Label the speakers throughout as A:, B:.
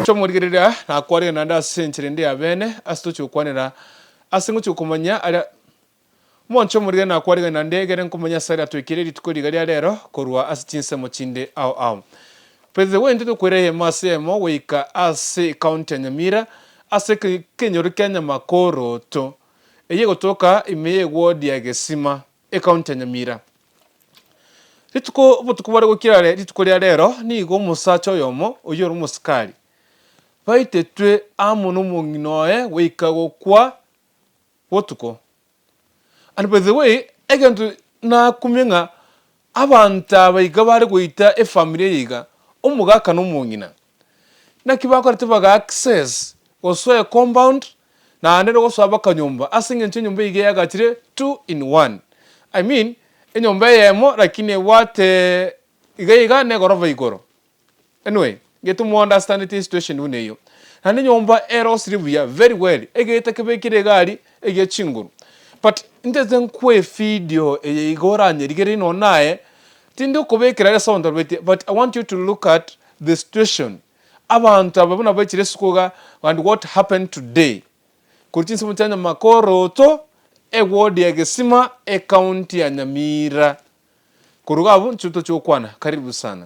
A: Chomorigereria nakwarire naende ase enchera ende ya bene, ase tochia gokwanera ase ngochia gokomanya aria Omonche omorigereria nakwarire naende egere nkomanya ase aria atoikire rituko riga ria rero korwa ase chinsemo chinde ao ao. By the way intwe tokoira eyemo ase eyemo goika ase ecounty ya Nyamira ase ekenyoro kia Nyamakoroto eyio egotoka ime ye ward ya Gesima ecounty ya Nyamira. Rituko obotuko bware gokira are rituko ria rero nigo omosacha oyomo oyio ore omosikari baitetwe amo nomong'ina oye goika gokwa botuko. And by the way, egento nakumia ng'a abanto aba iga bare goita efamiri eye iga, omogaka na omong'ina, naki bakorete baga access gosoa ecompound naende na gosoa mpaka nyomba ase eng'encho enyomba eyio iga yagachire two in one. I mean, enyomba eyemo lakini ebwate iga iga na egorofa igoro. Anyway, gete mo understandeti esituation buna eyio. Naende enyomba erosire buya very well, egete kebekire egari egie chinguru. But ntete nkoe evideo eye iga oranyerigererie nonye naye, tindi okobekera ase abanto babetie but I want you to look at the situation. Abanto aba buna baichire isiko iga and what happened today. Korwa chinsemo chia Nyamakoroto, eward ya Gesima, ecounty ya Nyamira. Koruga abwo inche tochia gokwana. Karibu sana.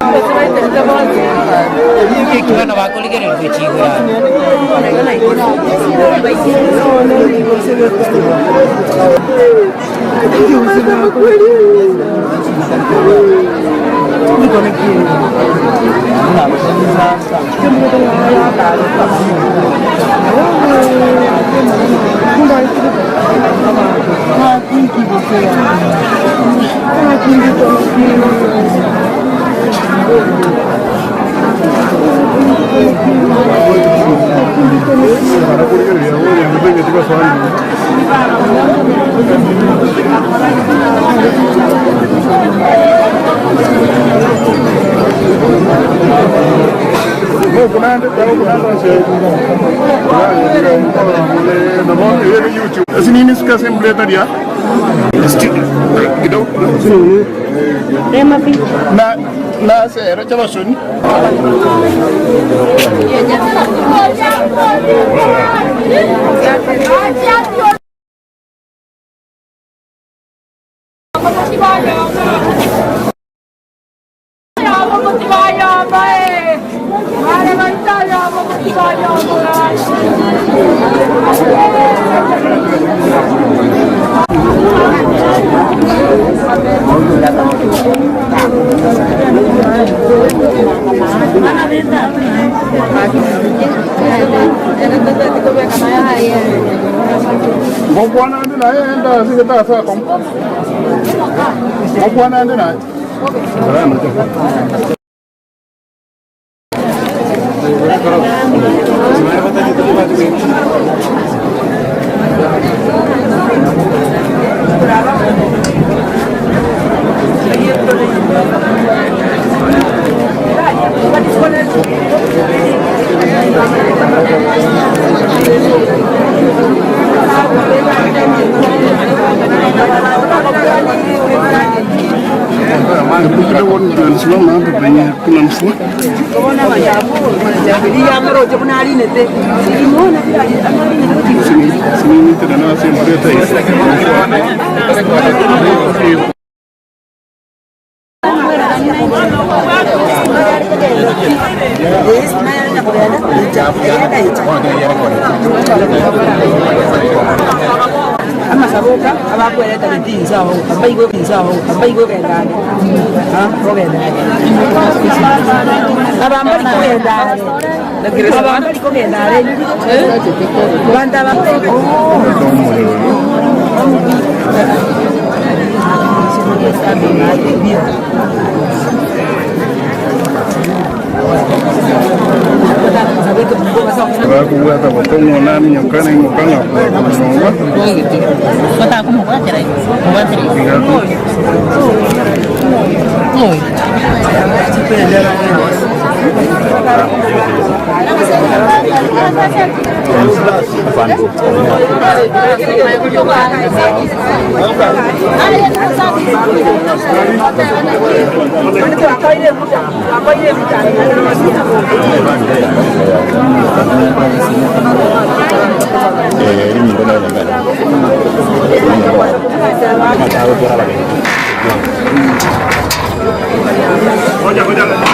B: Amasabo oka abakwereta getinsa ao mbaigwe inse ao mbaigwe ogenda ande ogenda ande aba mbari kogenda are aba mbari kogenda are abanto aba
C: Bakobwata bokong'u naminyoka naimoka ng'a konya nyomba.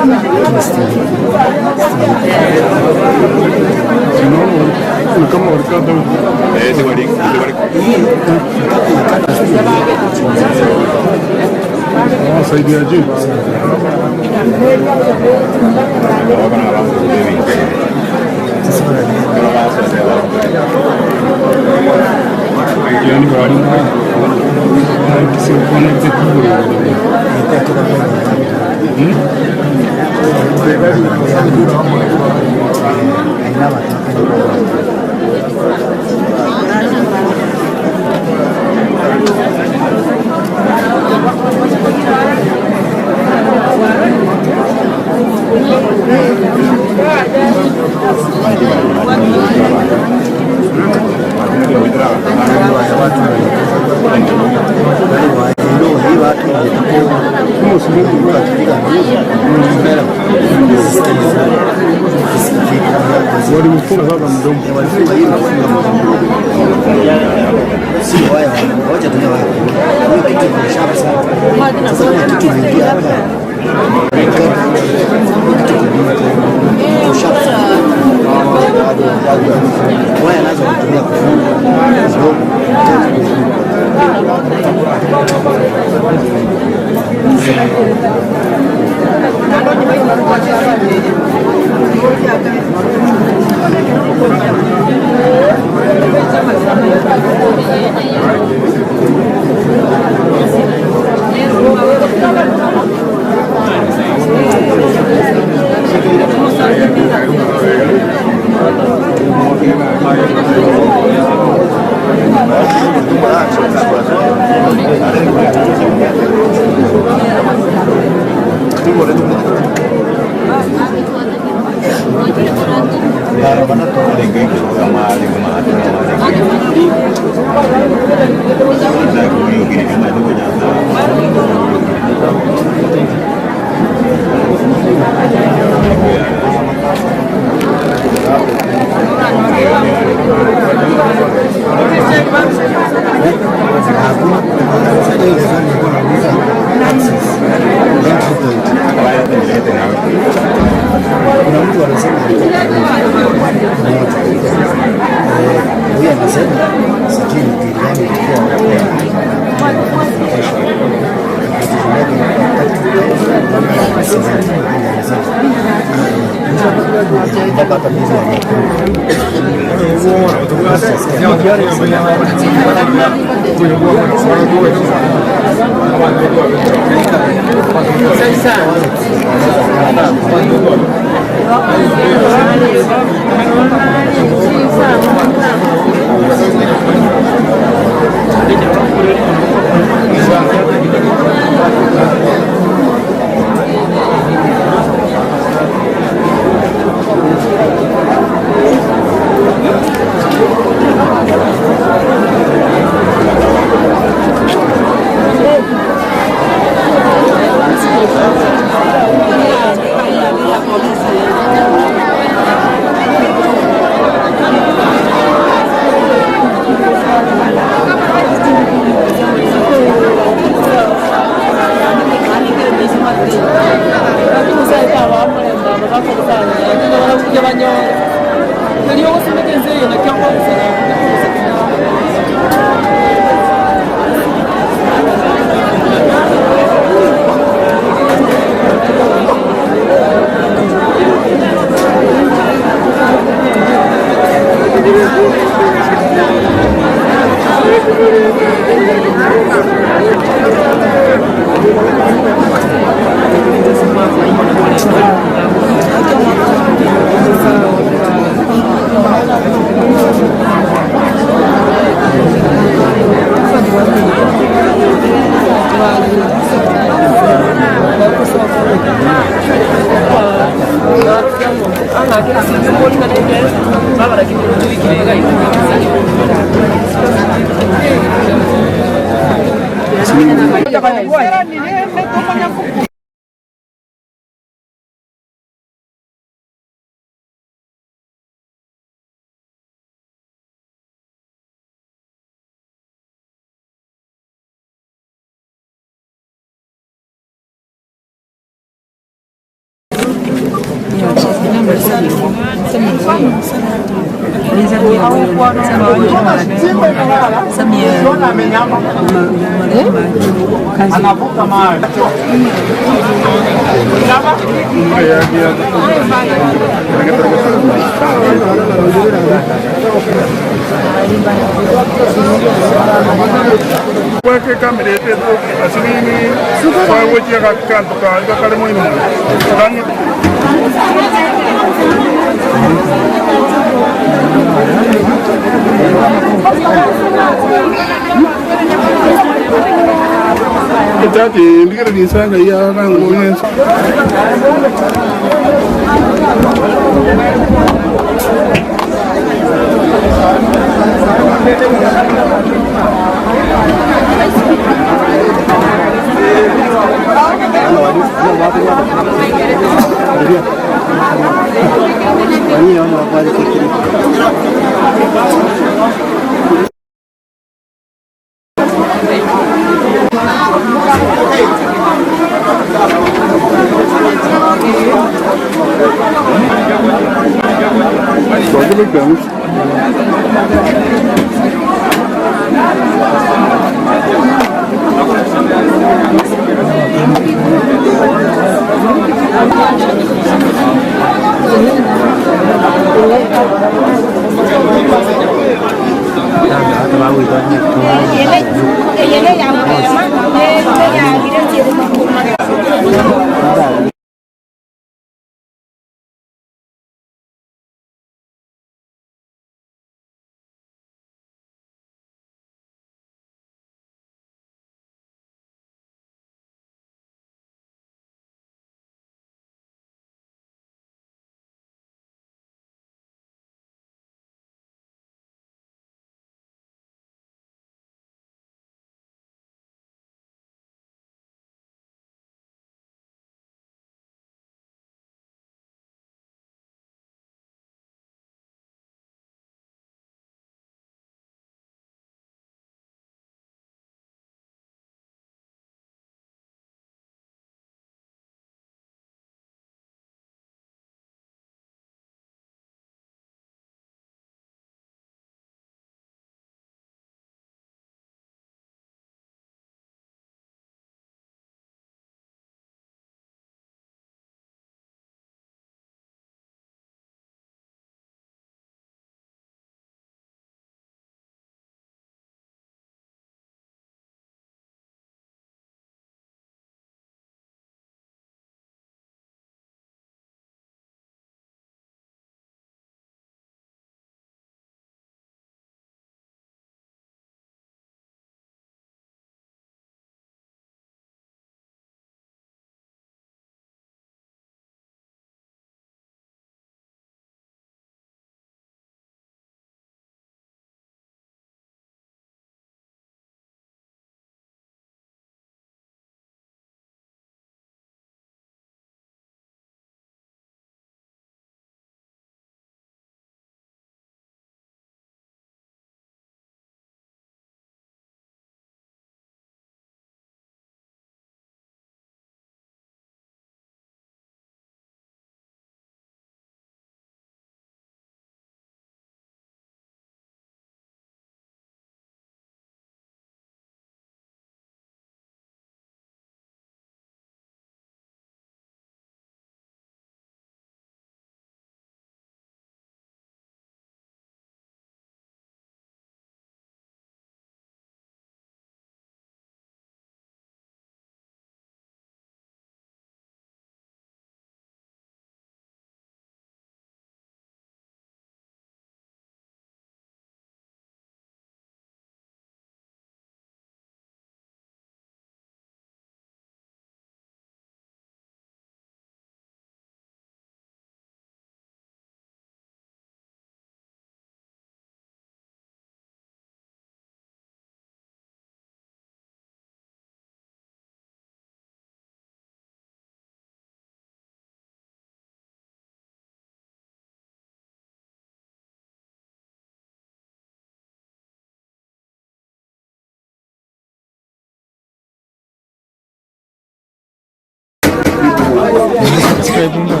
C: Bono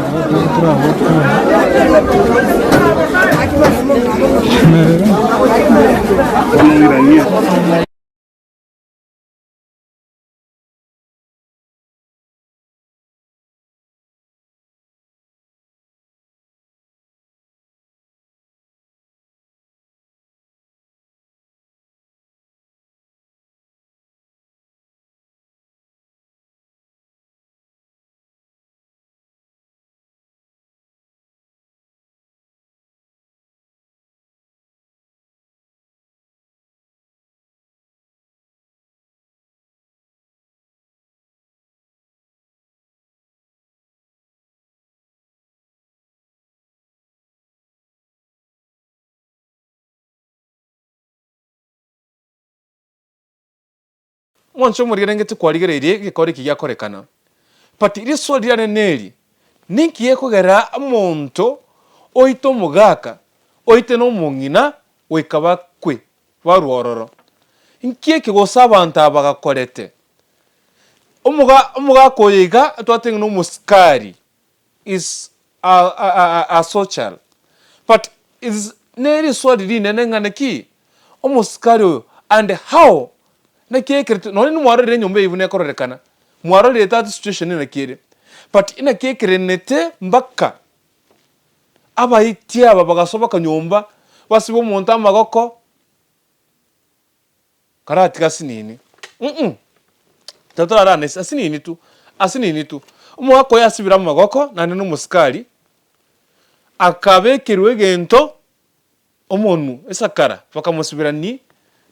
C: oiranie.
A: Mwanche omorigerengeti kwarigereirie egekora eke giakorekana. But riswali riane neri, ninki gekogera omonto oite omogaka, oite na omong'ina goika bakwe barwe ororo? Nki eke gose abanto aba bagakorete? Omoga omogaka oyo iga twateba ng'a nomosikari is a a a social but is neriswali rinene ng'a naki omosikari oyo and how naki ekerete nonye mwarorire enyomba eyio buna ekororekana mwarorire that situation naki ere but naki ekerenete mpaka abaiti aba bagasoa bakanyomba basibe omonto amagoko Karatiga asinini, mm totorarane asinini tu, asinini tu. Omogaka oyo asibire amagoko naende na omosikari, akabekerwa egento omonwe, esakara, bakamosibera ni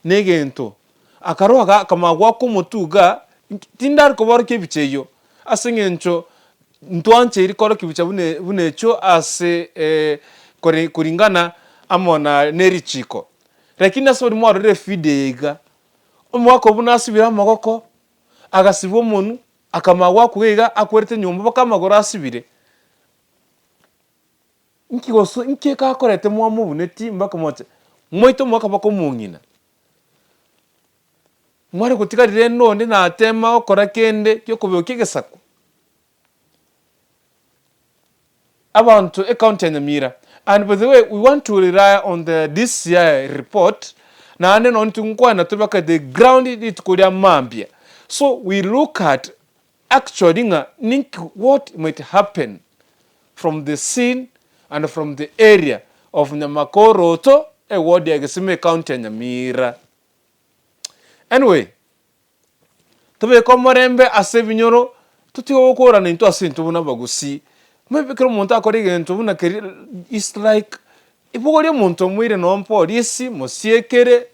A: na egento. Akarwa iga akamanya goaka omotwe igaa, tindari koborokia ebicha eyio, ase eng'encho ntwancheiri korokia ebicha buna buna echio ase kore kuringana amo na ne richiko. Lakini ase baria mwarorire evideo eye iga, omogaka obwo nasibire amagoko, agasibwa omonwe, akamanya goakwa iga iga akwerete nyomba mpaka amagoro asibire. Nki gose nki ekakorete mwamobuneti mpaka mwacha mwaita omogaka mpaka omong'ina. Mware gotiga rende onde natema gokora kende giokobeokia egesaku. Abanto ecounty ya Nyamira and by the way we want to rely on the DCI report naende nonye tinkwana tobeke the ground rituko ria mambia so we look at actually ng'a ninki what might happen from the scene and from the area of Nyamakoroto eward ya Gesima ecounty ya Nyamira. Anyway. Tobeke omorembe ase ebinyoro, totige gokorana intwe ase intwe buna abagusii. Maybe ekero omonto akora egento buna keria is like bogoria omonto omoire nonye polisi, mosiekere,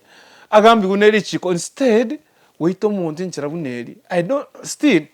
A: agambigwe ne richiko instead goita omonto enchera buna eria, I don't still.